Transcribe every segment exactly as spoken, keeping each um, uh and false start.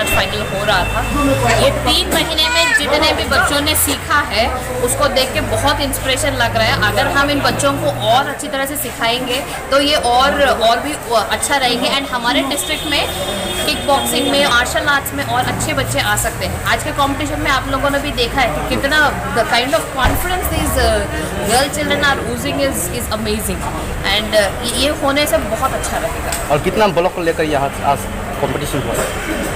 फाइनल हो रहा था। ये तीन महीने में जितने भी बच्चों ने सीखा है, उसको देख के बहुत इंस्पिरेशन लग रहा है। अगर हम इन बच्चों को और अच्छी तरह से सिखाएंगे तो ये और और भी अच्छा रहेंगे। एंड हमारे डिस्ट्रिक्ट में किक बॉक्सिंग में, मार्शल आर्ट्स में और अच्छे बच्चे आ सकते हैं। आज के कंपटीशन में आप लोगों ने भी देखा है कि कितना, the kind of confidence these girl children are oozing is is amazing। And ये होने से बहुत अच्छा रहेगा। और कितना ब्लॉक को लेकर यहाँ आज कंपटीशन हुआ?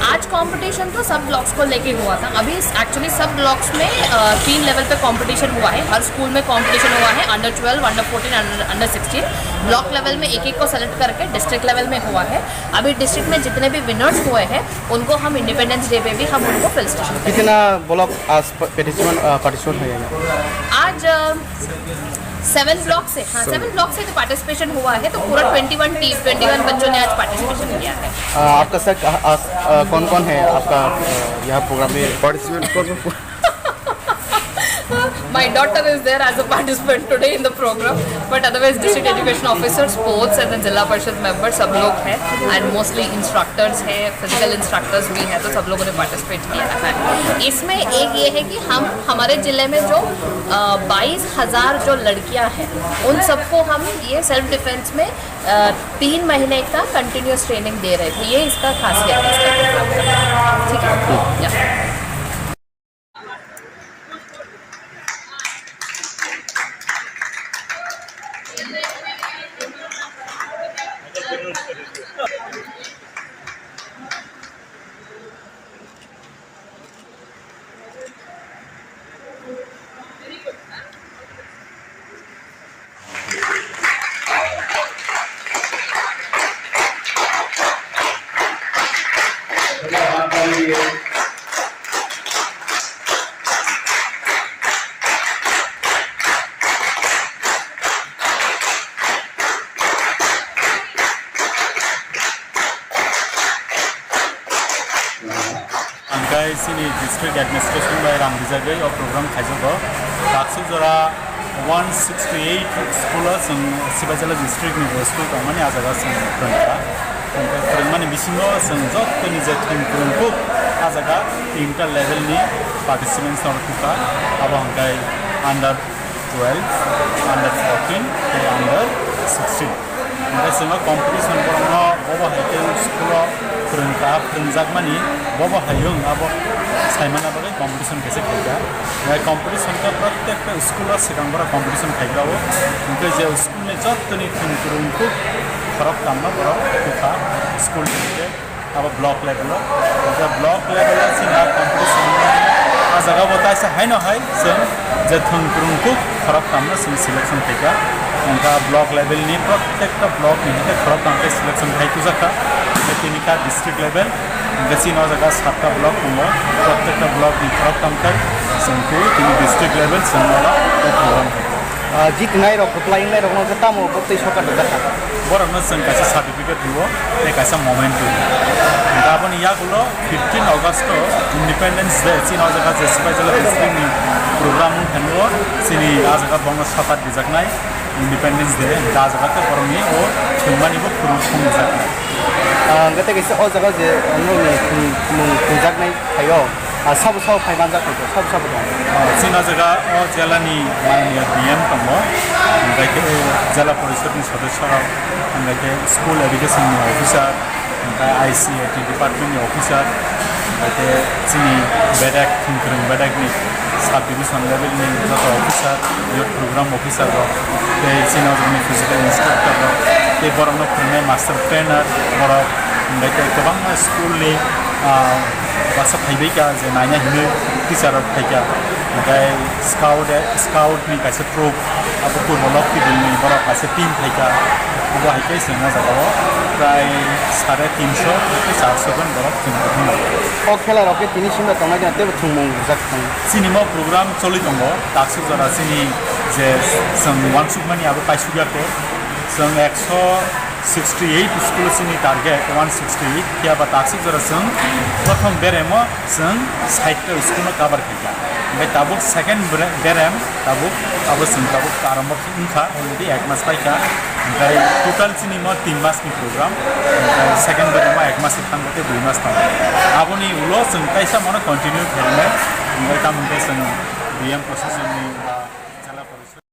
आज कंपटीशन तो सब ब्लॉक्स को लेके हुआ था। अभी एक्चुअली सब ब्लॉक्स में अ, तीन लेवल पे कंपटीशन हुआ है। हर स्कूल में कंपटीशन हुआ है, under twelve, under fourteen, under sixteen. Block level में एक एक को सेलेक्ट करके डिस्ट्रिक्ट लेवल में हुआ है। अभी डिस्ट्रिक्ट में जितने भी विनर्स हुए हैं, उनको हम इंडिपेंडेंस डे पे भी हम उनको फेलिसिटेशन करेंगे। कितना ब्लॉक आज पार्टिसिपेंट पार्टिसिपेंट है यहाँ? आज सेवन ब्लॉक से, हाँ, सेवन ब्लॉक से तो पार्टिसिपेशन हुआ है, तो पूरा twenty one team, twenty one बच्चों ने आज पार्टिसिपेशन किया है। आ, आपका सर कहाँ- आज, आ, कौन कौन है आपका, आ, यहाँ प्रोग्राम में पार्टिसिपेंट? कौन कौन? My daughter is there as a participant today in the program, but otherwise district education officer, sports and the जिला परिषद मेंबर सब लोग हैं, एंड मोस्टली इंस्ट्रक्टर्स हैं, फिजिकल इंस्ट्रक्टर्स भी हैं, तो सब लोगों ने पार्टिसिपेट किया है। इसमें एक ये है कि हम, हमारे जिले में जो बाईस हजार जो लड़कियां हैं, उन सबको हम ये सेल्फ डिफेंस में अ, तीन महीने का कंटिन्यूअस ट्रेनिंग दे रहे थे। ये इसका खासियत है, इसका प्रोग्राम। ठीक है, या। Hingke chini district administration bai rang rijagwi o program khaijago. Taksuk jora one sixty eight school o chwng Sibaijala district ni bo school tongmani, ah jaga chwng phrwngkha. Hingke phrwngmani bisingo chwng jottoni je thwng kwrwng kuk ah jaga tinta level ni participants rok thupha. Abo hingke under twelve, under fourteen tei under sixteen. Hingke chwng o competition borokno bobo hai khe school o phrwngkha, phrwngjakmani bobo hai wng abo saimana bagwi competition kaisa khaikha. Hingke competition khe protekta school o swkang borok competition khaikha o. Hingke je school ni jottoni thwng kwrwng kuk khorok tamno borok thupha school ni hingke. Abo block level o. Hingke block level o chini competition o, ah jaga bo taisa haino hai chwng je thwng kwrwng kuk khorok tamno chwng selection khaikha. Hingke block level ni protekta block ni hingke khorok tam khe selection khai tujakha. Hingke tini kha district level, hingke chini o jaga satta block tongo, protekta block ni khorok tam khai chwng khe tini district level chwng oro o program khaikha. Ah, jitinai rok, kwplai wngnai rokno khe tamo bo twi sokat rwjak kha. Borokno chwng kaisa certificate rwo, tei kaisa moment rwo. Hingke aboni yagulo fifteen August o Independence Day, chini o jaga je Sipaijala district ni program wng thangwi o, chini a jaga bongno sokat rijaknai Independence Day, hingke a jaga khe borokni o thwngmani bo phuru phung rijaknai. Ah, hingke tei kaisa o jaga je nokni thwng-, thwngmung thwngjaknai phaio, ah, sabo sabo phai manjak kha, sabo sabo tong. Ah, chini o jaga o jela ni manliya D M tongo, hingke khe jela porishod ni sodosyo rok, hingke khe school education ni officer, hingke I C A T department ni officer, hingke khe chini bedek, thwngkwrwng bedek ni sub division level ni joto officer, youth program officer rok, tei chini o jaga ni physical instructor rok, tei borokno phwrwngnai master trainer borok, hingke khe kwbangma school ni, ah, baksa phaibai kha je naina hinwi teacher rok phaikha, hingke scout, scout ni kaisa troop, abo purbo lokti bilni borok kaisa team phaikha, abo hai khe chwng o jaga o prai sare tinso tei charso jon borok chwng tongmani. O khela rok khe tini simi tongnai jani teibo thwngmung rijak thang. Chini mo program choli tongo, taksuk jora chini je chwng uansukmani abo kaisuk ya khe, chwng ekso sixty eight school chini target, one sixty eight, phiya ba taksuk jora chwng prothom beremo chwng sait ta school no cover khaikha. Hingke tabuk second bre-, berem, tabuk, abo chwng tabuk karamo wngkha, already ek mas paikha. Hingke total chini mo tin mas ni program, hingke second beremo ek mas thango tei dui mas thango. Aboni Chwng kaisa mano continue khainai, hwnkhe tamo hwnkhe chwng D M procession ni ba jela porishod.